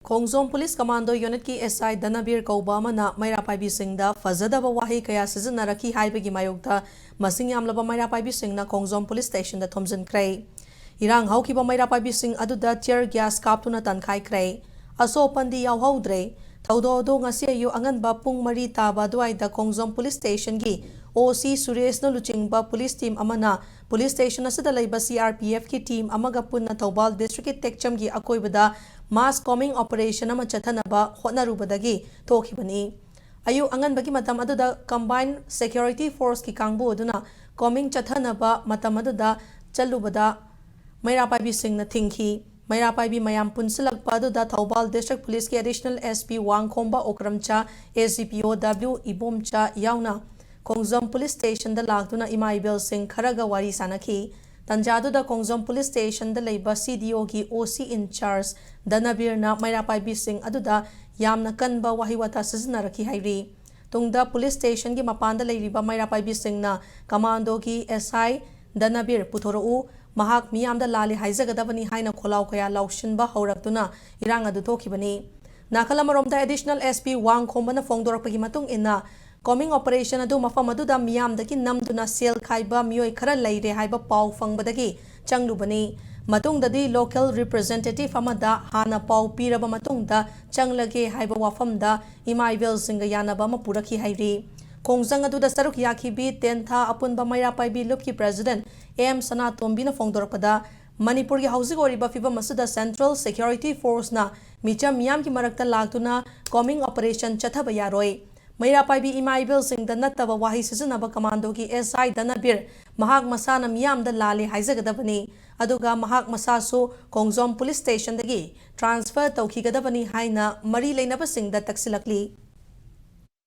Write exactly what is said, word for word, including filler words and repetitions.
ꯈꯣꯡꯖꯣꯝ police commando ꯌꯨꯅꯤꯠꯀꯤ ꯑꯦꯁ ꯑꯥꯏ ꯙꯅꯕꯤꯔ ꯀꯧꯕ ꯑꯃꯅ ꯃꯩꯔꯥ ꯄꯥꯏꯕꯤꯁꯤꯡꯗ ꯐꯖꯗꯕ ꯋꯥꯍꯩ ꯀꯌꯥ ꯁꯤꯖꯤꯟꯅꯔꯛꯈꯤ ꯍꯥꯏꯕꯒꯤ ꯃꯥꯌꯣꯛꯇ ꯃꯁꯤꯡ ꯌꯥꯝꯂꯕ ꯃꯩꯔꯥ ꯄꯥꯏꯕꯤꯁꯤꯡꯅ ꯈꯣꯡꯖꯣꯝ ꯄꯨꯂꯤꯁ ꯁ꯭ꯇꯦꯁꯟꯗ ꯊꯣꯝꯖꯤꯟꯈ꯭ꯔꯦ꯫ ꯏꯔꯥꯡ ꯍꯧꯈꯤꯕ ꯃꯩꯔꯥ ꯄꯥꯏꯕꯤꯁꯤꯡ ꯑꯗꯨꯗ ꯇꯤꯌꯔ ꯒ꯭ꯌꯥꯁ ꯀꯥꯞꯇꯨꯅ ꯇꯥꯟꯈꯥꯏꯈ꯭ꯔꯦ꯫ ꯑꯁꯣꯛ ꯑꯄꯟꯗꯤ ꯌꯥꯎꯍꯧꯗ꯭ꯔꯦ꯫ ꯊꯧꯗꯣꯛ ꯑꯗꯨ ꯉꯁꯤ ꯑꯌꯨꯛ ꯑꯉꯟꯕ ꯄꯨꯡ ꯃꯔꯤ ꯇꯥꯕ ꯑꯗꯨꯋꯥꯏꯗ ꯈꯣꯡꯖꯣꯝ ꯄꯨꯂꯤꯁ ꯁ꯭ꯇꯦꯁꯟꯒꯤ ꯑꯣ ꯁꯤ ꯁꯨꯔꯦꯁꯅ ꯂꯨꯆꯤꯡꯕ ꯄꯨꯂꯤꯁ ꯇꯤꯝ ꯑꯃꯅ ꯄꯨꯂꯤꯁ ꯁ꯭ꯇꯦꯁꯟ ꯑꯁꯤꯗ ꯂꯩꯕ ꯁꯤ ꯑꯥꯔ ꯄꯤ ꯑꯦꯐꯀꯤ ꯇꯤꯝ ꯑꯃꯒ ꯄꯨꯟꯅ ꯊꯧꯕꯥꯜ ꯗꯤꯁꯇ꯭ꯔꯤꯛꯀꯤ ꯇꯦꯛꯆꯝꯒꯤ ꯑꯀꯣꯏꯕꯗ ꯃꯥꯁ ꯀꯣꯃꯤꯡ ꯑꯣꯄꯔꯦꯁꯟ ꯑꯃ ꯆꯠꯊꯅꯕ ꯍꯣꯠꯅꯔꯨꯕꯗꯒꯤ ꯊꯣꯛꯈꯤꯕꯅꯤ꯫ ꯑꯌꯨꯛ ꯑꯉꯟꯕꯒꯤ ꯃꯇꯝ ꯑꯗꯨꯗ ꯀꯝꯕꯥꯏꯟ ꯁꯦꯀ꯭ꯌꯨꯔꯤꯇꯤ ꯐꯣꯔꯁꯀꯤ ꯀꯥꯡꯕꯨ ꯑꯗꯨꯅ ꯀꯣꯃꯤꯡ ꯆꯠꯊꯅꯕ ꯃꯇꯝ ꯑꯗꯨꯗ ꯆꯠꯂꯨꯕꯗ ꯃꯩꯔꯥ ꯄꯥꯏꯕꯤꯁꯤꯡꯅ ꯊꯤꯡꯈꯤ꯫ ꯃꯩꯔꯥ ꯄꯥꯏꯕꯤ ꯃꯌꯥꯝ ꯄꯨꯟꯁꯤꯜꯂꯛꯄ ꯑꯗꯨꯗ ꯊꯧꯕꯥꯜ ꯗꯤꯁꯇ꯭ꯔꯤꯛ ꯄꯨꯂꯤꯁꯀꯤ ꯑꯦꯗꯤꯁꯅꯦꯜ ꯑꯦꯁ ꯄꯤ ꯋꯥꯡꯈꯣꯝꯕ ꯑꯣꯀ꯭ꯔꯝꯆꯥ, ꯑꯦ ꯁꯤ ꯄꯤ ꯑꯣ ꯗꯕ꯭ꯂꯤꯎ ꯏꯕꯣꯝꯆꯥ ꯌꯥꯎꯅ ꯈꯣꯡꯖꯣꯝ ꯄꯨꯂꯤꯁ ꯁ꯭ꯇꯦꯁꯟꯗ ꯂꯥꯛꯇꯨꯅ ꯏꯃꯥ ꯏꯕꯦꯜꯁꯤꯡ ꯈꯔꯒ ꯋꯥꯔꯤ ꯁꯥꯟꯅꯈꯤ꯫ ꯇꯟꯖꯥꯗꯨꯗ ꯈꯣꯡꯖꯣꯝ ꯄꯨꯂꯤꯁ ꯁ꯭ꯇꯦꯁꯟꯗ ꯂꯩꯕ ꯁꯤ ꯗꯤ ꯑꯣꯒꯤ ꯑꯣ ꯁꯤ ꯏꯟꯆꯥꯔꯖ ꯙꯅꯕꯤꯔꯅ ꯃꯩꯔꯥ ꯄꯥꯏꯕꯤꯁꯤꯡ ꯑꯗꯨꯗ ꯌꯥꯝꯅ ꯀꯟꯕ ꯋꯥꯍꯩ ꯋꯥꯇꯥ ꯁꯤꯖꯤꯟꯅꯔꯛꯈꯤ ꯍꯥꯏꯔꯤ꯫ ꯇꯨꯡꯗ ꯄꯨꯂꯤꯁ ꯁ꯭ꯇꯦꯁꯟꯒꯤ ꯃꯄꯥꯟꯗ ꯂꯩꯔꯤꯕ ꯃꯩꯔꯥ ꯄꯥꯏꯕꯤꯁꯤꯡꯅ ꯀꯃꯥꯟꯗꯣꯒꯤ ꯑꯦꯁ ꯑꯥꯏ ꯙꯅꯕꯤꯔ ꯄꯨꯊꯣꯔꯛꯎ, ꯃꯍꯥꯛ ꯃꯤꯌꯥꯝꯗ ꯂꯥꯜꯂꯦ ꯍꯥꯏꯖꯒꯗꯕꯅꯤ ꯍꯥꯏꯅ ꯈꯣꯜꯂꯥꯎ ꯀꯌꯥ ꯂꯥꯎꯁꯤꯟꯕ ꯍꯧꯔꯛꯇꯨꯅ ꯏꯔꯥꯡ ꯑꯗꯨ ꯊꯣꯛꯈꯤꯕꯅꯤ꯫ ꯅꯥꯀꯜ ꯑꯃꯔꯣꯝꯗ ꯑꯦꯗꯤꯁꯅꯦꯜ ꯑꯦꯁ ꯄꯤ ꯋꯥꯡꯈꯣꯝꯕꯅ ꯐꯣꯡꯗꯣꯔꯛꯄꯒꯤ ꯃꯇꯨꯡ ꯏꯟꯅ, ꯀꯣꯃꯤꯡ ꯑꯣꯄꯔꯦꯁꯟ ꯑꯗꯨ ꯃꯐꯝ ꯑꯗꯨꯗ ꯃꯤꯌꯥꯝꯗꯒꯤ ꯅꯝꯗꯨꯅ ꯁꯦꯜ ꯈꯥꯏꯕ ꯃꯤꯑꯣꯏ ꯈꯔ ꯂꯩꯔꯦ ꯍꯥꯏꯕ ꯄꯥꯎ ꯐꯪꯕꯗꯒꯤ ꯆꯪꯂꯨꯕꯅꯤ꯫ ꯃꯇꯨꯡꯗꯗꯤ ꯂꯣꯀꯦꯜ ꯔꯤꯄ꯭ꯔꯖꯦꯟꯇꯦꯇꯤꯚ ꯑꯃꯗ ꯍꯥꯟꯅ ꯄꯥꯎ ꯄꯤꯔꯕ ꯃꯇꯨꯡꯗ ꯆꯪꯂꯒꯦ ꯍꯥꯏꯕ ꯋꯥꯐꯝꯗ ꯏꯃꯥ ꯏꯕꯦꯜꯁꯤꯡꯒ ꯌꯥꯅꯕ ꯑꯃ ꯄꯨꯔꯛꯈꯤ ꯍꯥꯏꯔꯤ꯫ ꯈꯣꯡꯖꯪ ꯑꯗꯨꯗ ꯁꯔꯨꯛ ꯌꯥꯈꯤꯕꯤ ꯇꯦꯟꯊꯥ ꯑꯄꯨꯟꯕ ꯃꯩꯔꯥ ꯄꯥꯏꯕꯤ ꯂꯨꯞꯀꯤ ꯄ꯭ꯔꯦꯁꯤꯗꯦꯟꯠ ꯑꯦꯝ ꯁꯅꯥꯇꯣꯝꯕꯤꯅ ꯐꯣꯡꯗꯣꯔꯛꯄꯗ, ꯃꯅꯤꯄꯨꯔꯒꯤ ꯍꯧꯖꯤꯛ ꯑꯣꯏꯔꯤꯕ ꯐꯤꯕꯝ ꯑꯁꯤꯗ ꯁꯦꯟꯇ꯭ꯔꯦꯜ ꯁꯦꯀ꯭ꯌꯨꯔꯤꯇꯤ ꯐꯣꯔꯁꯅ ꯃꯤꯆꯝ ꯃꯤꯌꯥꯝꯒꯤ ꯃꯔꯛꯇ ꯂꯥꯛꯇꯨꯅ ꯀꯣꯃꯤꯡ ꯑꯣꯄꯔꯦꯁꯟ ꯆꯠꯊꯕ ꯌꯥꯔꯣꯏ꯫ ꯃꯩꯔꯥ ꯄꯥꯏꯕꯤ ꯏꯃꯥ ꯏꯕꯦꯜꯁꯤꯡꯗ ꯅꯠꯇꯕ ꯋꯥꯍꯩ ꯁꯤꯖꯤꯟꯅꯕ ꯀꯃꯥꯟꯗꯣꯒꯤ ꯑꯦꯁ ꯑꯥꯏ ꯙꯅꯕꯤꯔ ꯃꯍꯥꯛ ꯃꯁꯥꯅ ꯃꯤꯌꯥꯝꯗ ꯂꯥꯜꯂꯦ ꯍꯥꯏꯖꯒꯗꯕꯅꯤ, ꯑꯗꯨꯒ ꯃꯍꯥꯛ ꯃꯁꯥꯁꯨ ꯈꯣꯡꯖꯣꯝ ꯄꯨꯂꯤꯁ ꯁ꯭ꯇꯦꯁꯟꯗꯒꯤ ꯇ꯭ꯔꯥꯟꯁꯐꯔ ꯇꯧꯈꯤꯒꯗꯕꯅꯤ ꯍꯥꯏꯅ ꯃꯔꯤ ꯂꯩꯅꯕꯁꯤꯡꯗ ꯇꯛꯁꯤꯜꯂꯛꯂꯤ꯫